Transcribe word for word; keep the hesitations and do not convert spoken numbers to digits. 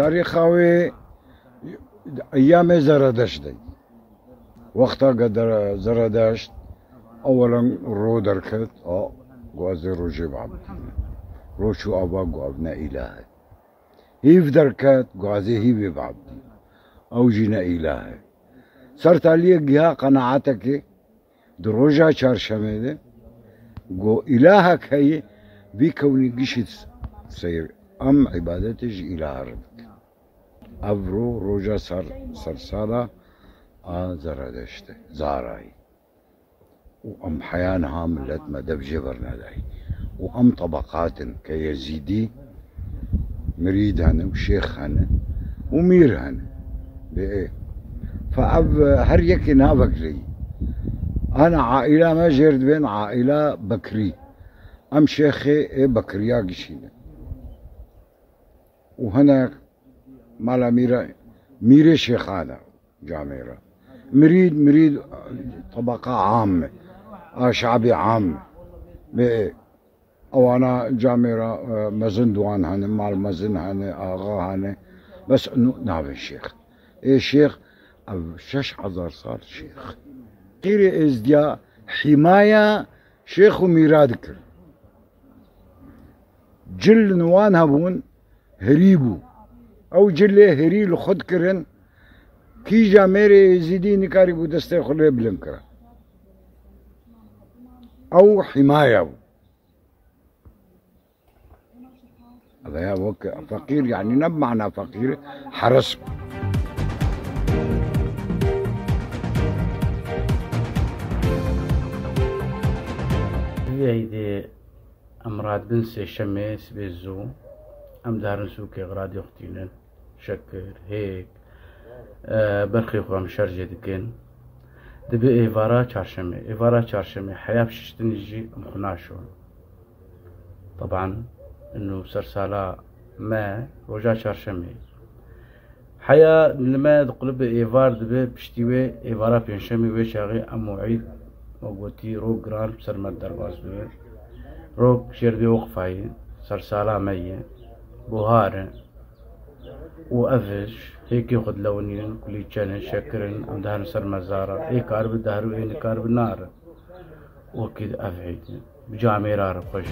Tarîxa wê eyyamê Zeredeşt de. Wexta ke dere-, Zeredeşt ewelen ro derket, a, got ez ê rojê biabidînim. Ro çû ava, got ev ne îlah e. Hîv derket, got ez ê hîvê biabidînim. Ew jî ne îlah e. Ser taliyê giha qenaetekê, di roja çarşemê de, got, îlahek heye, vî kewnî gişî seyr. Em îbadetê ji îlaha re dikin. Ev ro, roja ser, sersala a Zeredeştê, Zarayê. Û em heya niha millet me dev jê bernedayî. Û em tebeqat in ke Yezîdî, mirîd hene û şêx hene û mîr hene. Bê ê. Fe ev her yekê navek leyî. Ana aîla me jêr dibên aîla Bekrî. Em şêxê ê Bekriya gişî ne. Û hinek mala mîra, mîrê şêxan e camêra. Mirîd, mirîd, tebeqa am e. A şabî am e. Bê ê. Ewana camêra, e, mezin diwan hene, mal mezin hene, axa hene. Bes nû navê şêx. Ê şêx, ev şeş hezar sal şêx. Qîrê êzdiya hîmaya şêx û mîra dikir. Cil li wan hebûn, herî bû. Ew cilê herî li xwe dikirin, kîja mêrê Êzîdî nikarîbû destê xwe lê bilind kira. Ew hîmaya bû. Ev ya wek feqîr, yanî ne bi mana feqîr, heris bû. Vî êdî em radibin sêşemê sibê zû, em diherin sûkê radyo xwitînin. Şekir, hêk, e, berxê xwe em şerjê dikin. Dibe êvara çarşemê. Êvara çarşemê heya bi şiştinê jî em xwe naşon. Teban, ino sersala me roja çarşemê. Heya li me diqulibê êvar dibe, piştî wê êvara pêncşemê wê çaxê em û îd, me gotî, rok giran bi ser me derbas dibe. Rok jêr dê weqfayê, sersala me ye, buhar e. Û ev ji hêkê xwe dilewinînin, kulîçe ne, şekir in, em diherin ser mezara. Ê karibi diheri û ê nikaribi nari. Wekî di ev êdî. Bi camêra re xweş.